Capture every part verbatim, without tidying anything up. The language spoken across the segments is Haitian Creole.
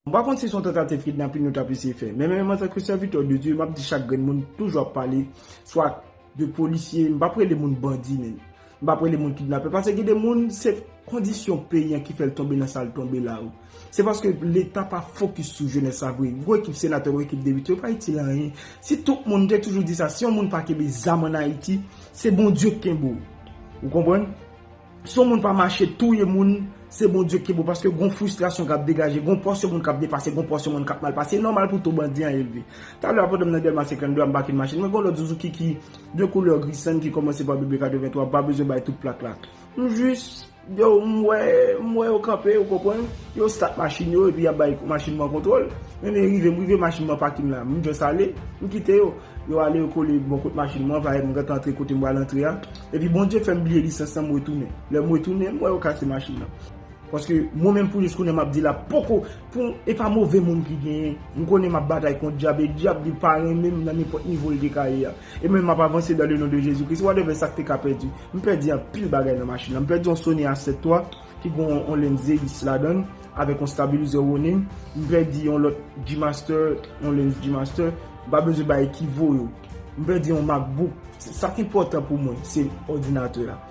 M pa konn si se yon tantativ kidnapin yo t ap eseye fè. Men menm antanke sèvitè de Dye, m ap di chak grenn moun toujou ap pale, swa de polisye, m p ap rele moun bandi, men m p ap rele moun kidnapè. Paske gen de moun, se kondisyon peyi an ki fè l tonbe nan sa l tonbe la yo. Se paske Leta pa fokis sou jenès la vre. Gwo ekip senatè, gwo ekip depite, yo pa itil anyen. Si tout moun, m te toujou di sa, si yon moun pa kenbe zam ann Ayiti, se Bondye k kenbe w. Ou konprann? Si yon moun pa mache touye moun, se Bondye k kenbe w, paske gon fristrasyon k ap degaje, gon pòsyon moun k ap depase, gon pòsyon moun k ap mal pase. E nòmal pou to bandi an elve. Talè a, pandan m nan Dèlma senkanndè a, m pake machin mwen, gon lòt zouzouki ki de koulè gri sann ki kòmanse pa B B katrevenntwa, pa bezwen bay tout plak la. M jis, yo, m wè, m wè yo kanpe, ou konprann? Yo stat machin yo, epi y ap bay machin mwen kontwòl. Men, men rive, m rive machin mwen pakin la. M just ale, m kite yo. Yo ale, yo kole bò kot machin mwen, pa m gentan antre kote m pral antre a. Epi Bondye fè m bliye lisans lan, m retounen. Lè m retounen, m wè yo kase machin nan. Paske mwen menm pou jis kounye a m ap di la, poko, pou, e pa move moun ki genyen. M konnen m ap batay kont dyab, e dyab li pa renmen m nan nenpòt nivo l te ka ye a. E mwen m ap avanse dans le nom de Jésus-Christ. Whatever sa k te ka pèdi. M pèdi anpil bagay nan machin nan. M pèdi yon Sony A sèt twa ki gen yon, yon lens Zeiss ladan l, avèk yon stabilizer Ronin. M pèdi yon lòt G Master, yon lens G Master. M pa bezwen bay Equivo yo. M pèdi yon MacBook. Sa k enpòtan pou mwen, se òdinatè a.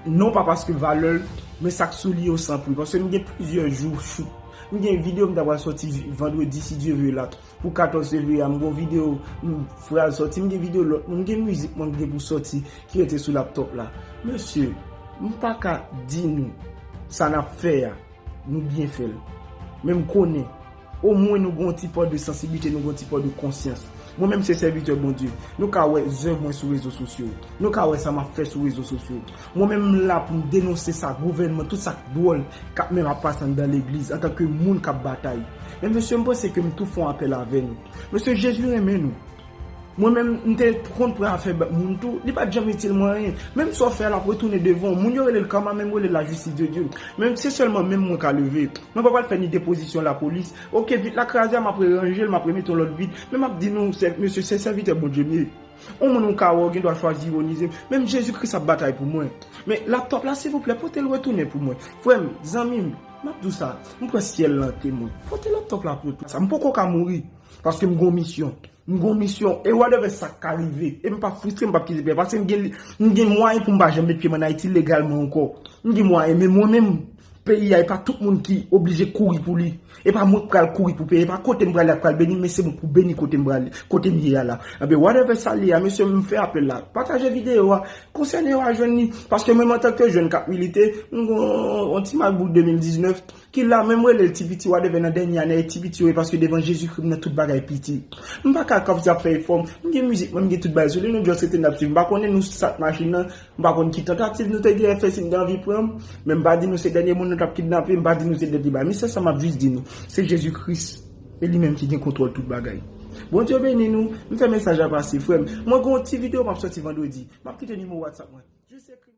Non pa paske valè l, men sa k sou li yo san pri. Paske m gen plizyè jou chouk. M gen videyo m ta pral sòti vandredi, si Dye vle, la. Pou katòz fevriye a, m gen videyo m pral sòti, m gen videyo lòt moun, m gen mizik mwen m gen pou sòti ki rete sou laptòp la. Mesye, m pa ka di nou sa n ap fè a, nou byen fè l. Men m konnen, omwen nou gen yon ti pò de sansiblite, nou gen yon ti pò de konsyans. Mwen menm se sèvitè Bondye. Nou ka wè zèv mwen sou rezo sosyo. Nou ka wè sa m ap fè sou rezo sosyo. Mwen menm m la pou m denonse sa, gouvènman, tout sa k dwòl k ap menm ap pase anndan legliz antanke moun k ap batay. Men mesye, m panse ke m tou fè yon apèl avè nou. Mesye, Jezi renmen nou. Mwen menm, m te konn pran afè moun tou, li pa t janm itil mwen anyen. Menm sa w fè a, l ap retounen devan w. Moun yo rele l kama, men m rele l lajistis de Dye. Men se sèlman men m mwen ka leve. Mwen pa pral fè ni depozisyon lapolis. Oke, vit la kraze a, m ap reranje l, m ap remete yon lòt vit. Men m ap di nou, sè, mesye, se sèvitè Bondye m ye. Yon moun ou ka wè, ou gen dwa chwazi ironize m. Menm Jezi Kris ap batay pou mwen. Men laptòp la, silvouplè, pote l retounen pou mwen. Frè m, zanmi m, m ap di w sa, m pran syèl lan temwen. Pote laptòp la pou sa. M poko ka mouri, paske m gon misyon. M gon misyon. E whatever sa k ka rive. E m p ap fristre, m p ap kite pè. Paske m gen, m gen mwayen pou m pa janm met pye m ann Ayiti legalman ankò. M gen mwayen, men mwen menm, peyi a, e pa tout moun ki oblije kouri pou li. E pa mwen k pral kouri pou peyi, e pa kote m prale a k pral beni, men se mwen pou beni kote m prale, kote m ye a la. Enben, whatever sa l ye a, mesye, m fè apèl la. Pataje videyo a, konsène yo a jwenn li. Paske mwen menm antanke jèn k ap milite, m gon yon ti MacBook de mil diznèf ki la, men m rele l ti piti, whatever, nan dènye ane, ti piti yo ye, paske devan Jezikri, m nan tout bagay piti. M pa ka kòmsi ap fè efò, m gen mizik mwen, m gen tout bagay sou li, nou just rete n ap swiv. M pa konnen nou sat machin nan, m pa konn ki tantativ nou te gen fè, si m te anvi pran m, men m pa di nou se dènye moun nou t ap kidnape, m pa di nou se dènye bagay. Men se sa m ap jis di nou, se Jezi Kris, e li menm ki gen kontwòl tout bagay. Bondye beni nou, m fè mesaj la pase, frè m. Mwen gen yon ti videyo m ap sòti vandredi. M ap kite nimewo WhatsApp mwen. Jis ekri m.